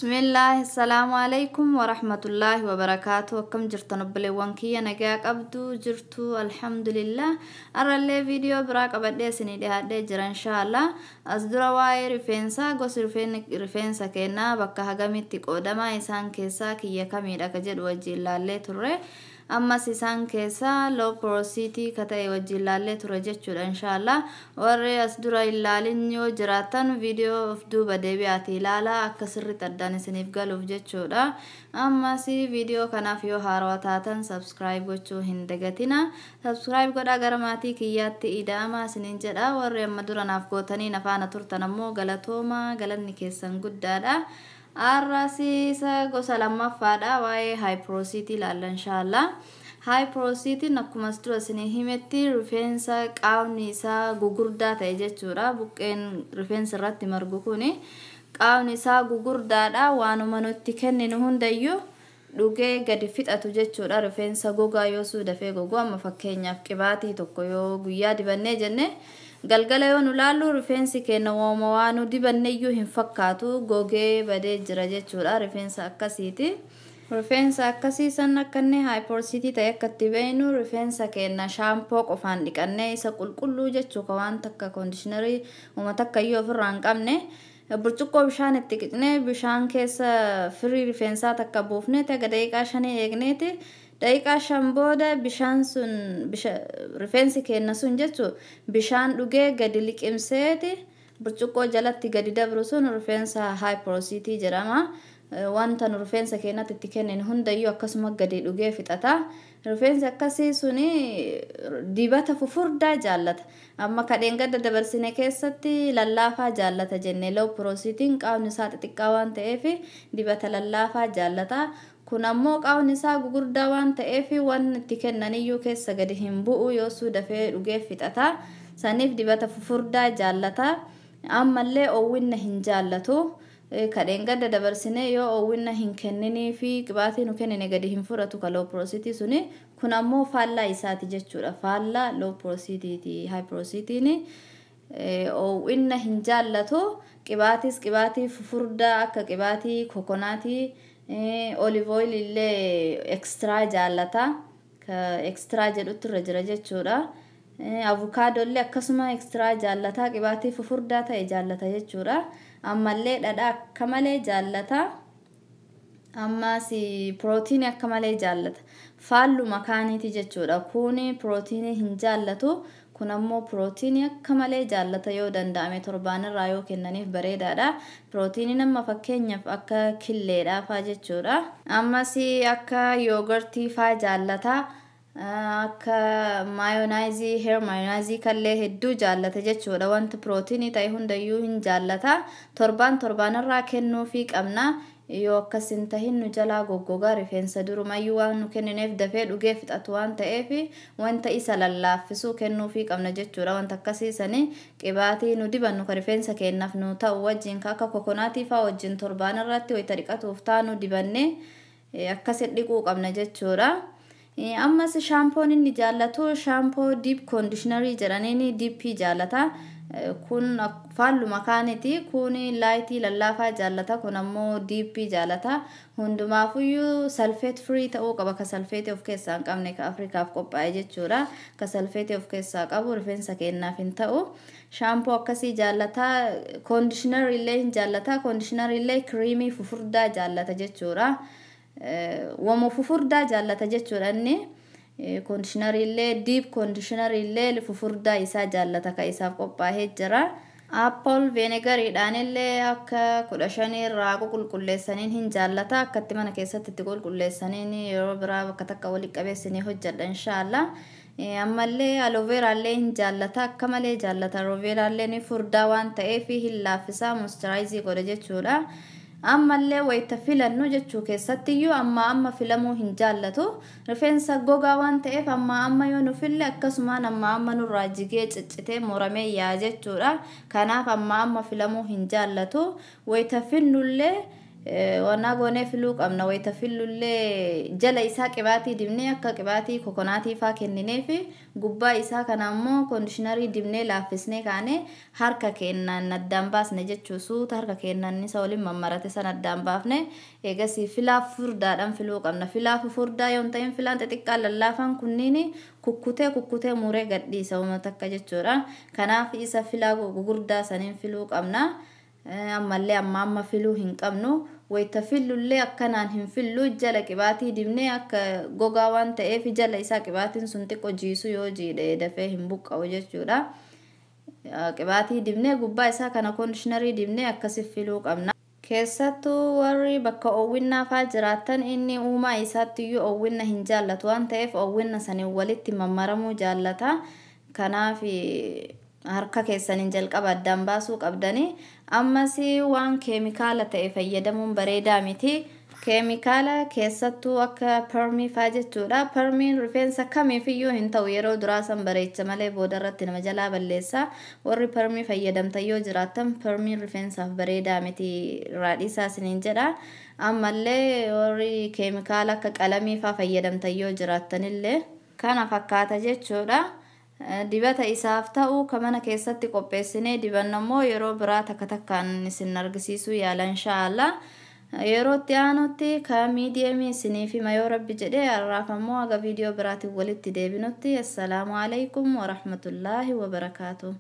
Bismillah, assalamu alaikum warahmatullahi wabarakatuh. Akkam jirtan obboleewwan kiyya? Nagaa qabdu jirtu? Alhamdulillah. Arrallee viidiyoo biraa qabadhee isinii dhiyaadhee jira, inshaallah. As dura waa'ee rifeensaa, gosi rifeensa kennaa bakka hagamitti qoodamaa, isaan keessaa kiyya kamiidha ka jedhu wajjin laallee turre. Ammas isaan keessaa low porosity ka ta'e wajjin laallee ture jechuudha, inshaallah. Warri as dura ilaalin yoo jiraatan, viidiyoo of duuba deebi'aati ilaalaa, akka sirriitti addaan isiniif galuuf jechuudha. Ammas viidiyoo kanaaf yoo haarawaa taatan, subscribe gochuu hin dagatina. Subscribe godhaa, gara maatii kiyyaatti ida'amaa isiniin jedha. Warri amma dura naaf gootanii nafaana turtan ammoo galatooma, galanni keessan guddaadha. Arrasiisa gosa lammaffaadha, waa'ee high porosity ilaalla, inshaallah. High porosityn akkuma as dura isinii himetti rifeensa qaamni isaa gugurdaa ta'e jechuudha. Buqqeen rifeensa irratti margu kuni qaamni isaa gugurdaadha. Waanuma nutti kenninu hundayyuu dhugee gadi fixatu jechuudha. Rifeensa gogaa yoo suu dafee gogu. Amma fakkeenyaaf qibaatii tokko yoo guyyaa dibannee jenne, galgala yoo nu laallu rifeensi keenya wooma waa nu dibanneyyuu hin fakkaatu, gogee badee jira jechuudha. Rifeensa akkasiiti. Rifeensa akkasii san akka inni high porosity ta'e akka itti beeknu, rifeensa keenya shaampoo qofaan dhiqannee, isa qulqulluu jechuu, ka waan takka conditioner uma takka iyyuu ofirraa hin qabne, burcuqqoo bishaan itti qicnee, bishaan keessa firii rifeensaa takka buufnee, taga daqiiqaa 5 eegneeti, daqiiqaa 5 booda bishaan sun, rifeensi keenya sun jechuu, bishaan dhugee gadi liqimseeti burcuqqoo jalatti gadi dabru sun rifeensa high porosity jedhama. Wanta nu rifeensa keenyatti itti kennine hundayyuu akkasuma gadi dhugee fixata. Rifeensi akkasii suni dibata fufurdaa jaallata. Amma kadheen gadda dabarsine keessatti lallaafaa jaallata jenne. Low porosityn qaamni isaa xixiqqaa waan ta'eef dibata lallaafaa jaallata. Kun ammoo qaamni isaa gugurdaa waan ta'eef waan itti kennaniyyuu keessa gadi hin bu'u, yoosuu dafee dhugee fixata. Saniif dibata fufurdaa jaallata. Ammallee oowwinna hin jaallatu. Kadheen gadda dabarsine yoo oowwinna hin kenninii fi qibaatii nu kennine gadi hin fudhatu ka low porosity suni. Kun ammoo faallaa isaati jechuudha. Faallaa low porosityti high porosityn. Oowwinna hin jaallatu. Qibaatis qibaatii fufurdaa akka qibaatii coconut, olive oil illee extra jaallata. Ka extra jedhutti irra jira jechuudha. Avocado illee akkasuma extra jaallata. Qibaatii fufurdaa ta'e jaallata jechuudha. Ammallee dhadhaa akka malee jaallata. Ammas pirootiinii akka malee jaallata. Faalluma kaaniiti jechuudha. Kuni pirootiinii hin jaallatu. Kun ammoo pirootiinii akka malee jaallata. Yoo danda'ame torbaanirraa yoo kennaniif bareedaadha. Pirootiiniin amma fakkeenyaaf akka killeedhaa faa jechuudha. Ammas akka yogurt faa jaallata. Akka mayonnaise, hair mayonnaise kallee hedduu jaallata jechuudha. Wanti pirootiinii ta'e hundayyuu hin jaallata. Torbaan torbaanirraa kennuufii qabna. Yoo akkas hin tahin nu jalaa goggogaa. Rifeensa durumayyuu waan nu kennineef dafee dhugee fixatu waan ta'eef, wanta isa lallaaffisuu kennuufii qabna jechuudha. Wanta akkasiisanii qibaatii nu dibannu ka rifeensa keenyaaf nu ta'u wajjin, ka akka coconut faa wajjin, torbaan irratti wayita dhiqatuuf taanu dibannee akkasit dhiquu qabna jechuudha. Ammas shaampoon inni jaallatu shaampoo deep conditioner jedhaniini deep jaallata. Kun faalluma kaaniti. Kun light lallaafaa jaallata, kun ammoo deep jaallata. Hundumaafuyyuu sulfate free ta'uu qaba, ka sulfate of keessaa hin qabne, ka Afrikaaf qophaa'e jechuudha. Ka sulfate of keessaa qabu rifeensa keenyaaf hin ta'u. Shaampoo akkasii jaallata. Conditioner illee hin jaallata. Conditioner illee cream fufurdaa jaallata jechuudha. Wama fufurdaa jaallata jechuudha inni. Conditioner illee, deep conditioner illee fufurdaa isaa jaallata, ka isaaf qophaa'ee jira. Apple vinegariidhaan illee akka 15 irraa qulqulleessaniin hin jaallata. Akkatti mana keessatti itti qulqulleessaniin yeroo biraa bakka takka walitti qabeessinii hojjedha, inshaallah. Ammallee aloe vera illee hin jaallata, akka malee jaallata. Aloe vera illee ni furdaa waan ta'eef hin laaffisaa, moisturize godha jechuudha. Ammallee wayita filannu jechuu keessattiyyuu amma amma filamuu hin jaallatu. Rifeensa gogaa waan ta'eef amma amma yoo nu fille akkasumaan amma amma nurraa jigee ciccitee muramee yaa jechuudha. Kanaaf amma amma filamuu hin jaallatu. Wayita finnullee Wannaa goonee filuu qabna. Wayita fillullee jala isaa qibaatii dibnee, akka qibaatii kokonaatii faa kennineef, gubbaa isaa kana ammoo koondishinarii dibnee laaffisnee kaanee harka keenyaan addaan baasne jechuu. Suuta harka keenyaan isa waliin mammarate san addaan baafne, eegasii filaa furdaadhaan filuu qabna. Filaa furdaa yoo hin ta'in, filaan xixiqqaa lallaafaan kunniin kukkutee kukkutee muree gadhiisa uummata takka jechuudha. Kanaaf isa filaa gugurdaa saniin filuu qabna. Ammallee amma amma filuu hin qabnu. Wayita fillullee akkanaan hin fillu, jala qibaatii dibnee, akka gogaa waan ta'eef jala isaa qibaatiin sun xiqqoo jiisu yoo jiidhe dafee hin buqqa'u jechuudha. Qibaatii dibnee, gubbaa isaa kana koondishinarii dibnee akkasi filuu qabna. Keessattuu warri bakka oowwinnaa faa jiraattan, inni uumaa isaatti iyyuu oowwinna hin jaallatu waan ta'eef, oowwinna saniin walitti mammaramuu jaallata. Kanaaf harka keessaniin jalqaba addaan baasuu qabdanii. Ammas waan keemikaala ta'e fayyadamuun bareedaa miti. Keemikaala keessattuu akka permii faa jechuudha. Permiin rifeensa kamiifiyyuu hin ta'u, yeroo duraa san bareecha malee booda irratti nama jalaa balleessa. Warri permii fayyadamtan yoo jiraattan, permiin rifeensaaf bareedaa miti, irraa dhiisaa isiniin jedha. Ammallee warri keemikaala akka qalamii faa fayyadamtan yoo jiraattanillee kana fakkaata jechuudha. Dibata isaaf ta'u ka mana keessatti qopheessinee dibannu immoo yeroo biraa takka takkaan isin argisiisuu yaala, inshaallah. Yeroo itti aanutti ka miidiyamii isiniif hima yoo Rabbi jedhee. Har'aaf ammoo haga viidiyoo biraatiin walitti deebinutti, assalaamu alaikum warahmatullaahi wabarakaatu.